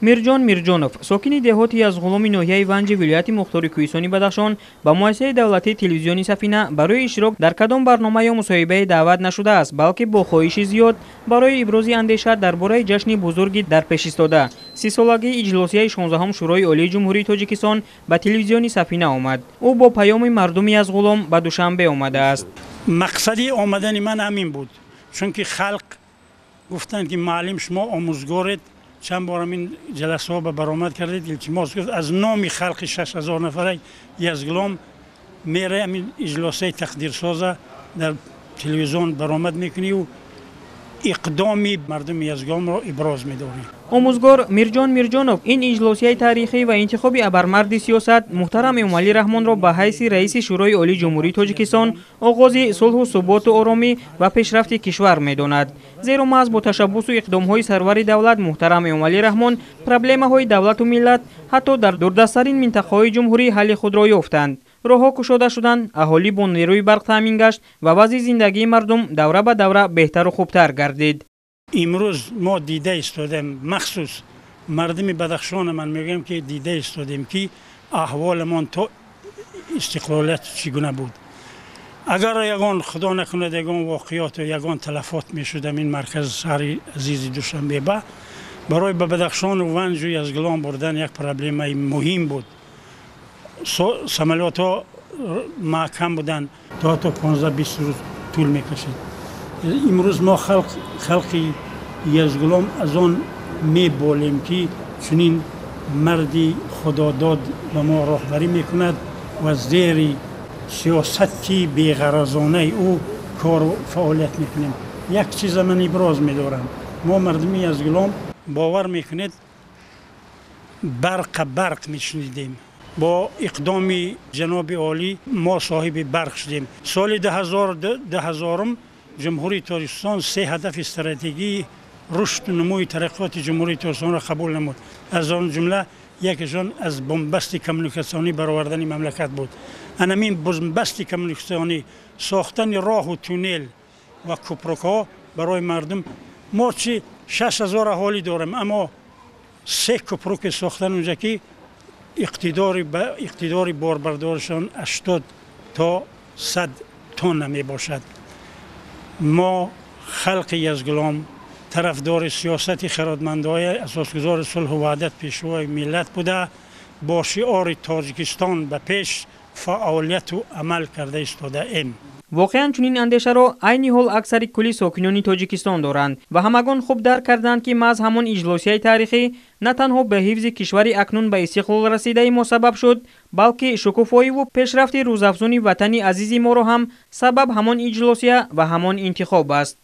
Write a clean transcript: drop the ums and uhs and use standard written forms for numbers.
Мирҷон Мирҷонов, сокини деҳоти Язғуломи ноҳияи Ванҷи вилояти мухтори Кӯҳистони Бадахшон, ба муассисаи давлатии телевизиони Сафина барои иштирок дар кадом барнома ё мусоҳибае даъват нашудааст, балки бо хоҳиши зиёд барои ибрози андеша дар бораи ҷашни бузурги дар пешистода, 30-солагии иҷлосияи 16-ҳум Шӯрои Олии Ҷумҳурии Тоҷикистон, ба телевизиони Сафина омад. Ӯ бо паёми мардуми Язғулом ба Душанбе омадааст. Мақсади омадани ман ҳамин буд, чунки халқ гуфтанд, ки муаллим, шумо омӯзгоред, чанд бор ҳамин ҷаласаҳо ба баромад кардед, илтимос гуфт, аз номи халқи 6000 нафара Язғулом мере ҳамин иҷлосаи тақдирсоза дар телевизион баромад мекуниву иқдоми мардуми Язғуломро иброз медорем. Омӯзгор Мирҷон Мирҷонов ин иҷлосияи таърихӣ ва интихоби абармарди сиёсат муҳтарам Эмомалӣ Раҳмонро ба ҳайси раиси Шӯрои Олии Ҷумҳурии Тоҷикистон оғози сулҳу суботу оромӣ ва пешрафти кишвар медонад, зеро маҳз бо ташаббусу иқдомҳои сарвари давлат муҳтарам Эмомалӣ Раҳмон проблемаҳои давлату миллат ҳатто дар дурдасттарин минтақаҳои ҷумҳурӣ ҳалли худро ёфтанд, роҳҳо кушода шуданд, аҳолӣ бо нерӯи барқ таъмин гашт ва вазъи зиндагии мардум давра ба давра беҳтару хубтар гардид. Имрӯз мо дида истодем, махсус мардуми Бадахшона ман мегӯям, ки дида истодем, ки аҳволамон то истиқлолият чӣ гуна буд. Агар ягон, худо накунад, ягон воқеоту ягон талафот мешуд, ин маркази шаҳри азизи Душанбе ба барои ба Бадахшону Ванҷу Язғулом бурдан як проблемаи муҳим буд. Самолётҳо маҳкам буданд, то 15-20 рӯз тӯл мекашид. Имрӯз мо халқи Язғулом аз он меболем, ки чунин марди худодод ба мо роҳбарӣ мекунад ва зери сиёсати беғаразонаи ӯ кору фаъолият мекунем. Як чиза ман иброз медорам: мо мардуми Язғулом, бовар мекунед, барқа барқ мешунидем. Бо иқдоми ҷаноби олӣ мо соҳиби барқ шудем. Соли 2000-ум Ҷумҳурии Тоҷикистон се ҳадафи стратегии рушду нумӯи тараққиёти Ҷумҳурии Тоҷикистонро қабул намуд. Аз он ҷумла якешон аз бунбасти коммуникатсионӣ баровардани мамлакат буд. Анамин бунбасти коммуникатсионӣ, сохтани роҳу туннел ва кӯпрукҳо барои мардум. Мо чи 6000 аҳолӣ дорем, аммо се кӯпруке сохтан унҷа, ки иқтидори борбардоришон 80 то 100 тонна мебошад. Мо халқи Язғулом тарафдори сиёсати хирадмандои асосгузори сулҳу ваҳдат, Пешвои миллат буда, бо шиори «Тоҷикистон ба пеш» фаъолияту амал карда истодаем. Воқеан, чунин андешаро айни ҳол аксари кулли сокинони Тоҷикистон доранд ва ҳамагон хуб дарк карданд, ки маҳз ҳамон иҷлосияи таърихӣ на танҳо ба ҳифзи кишвари акнун ба истиқлол расидаи мо сабаб шуд, балки шукуфоиву пешрафти рӯзафзуни ватани азизи моро ҳам сабаб ҳамон иҷлосия ва ҳамон интихоб аст.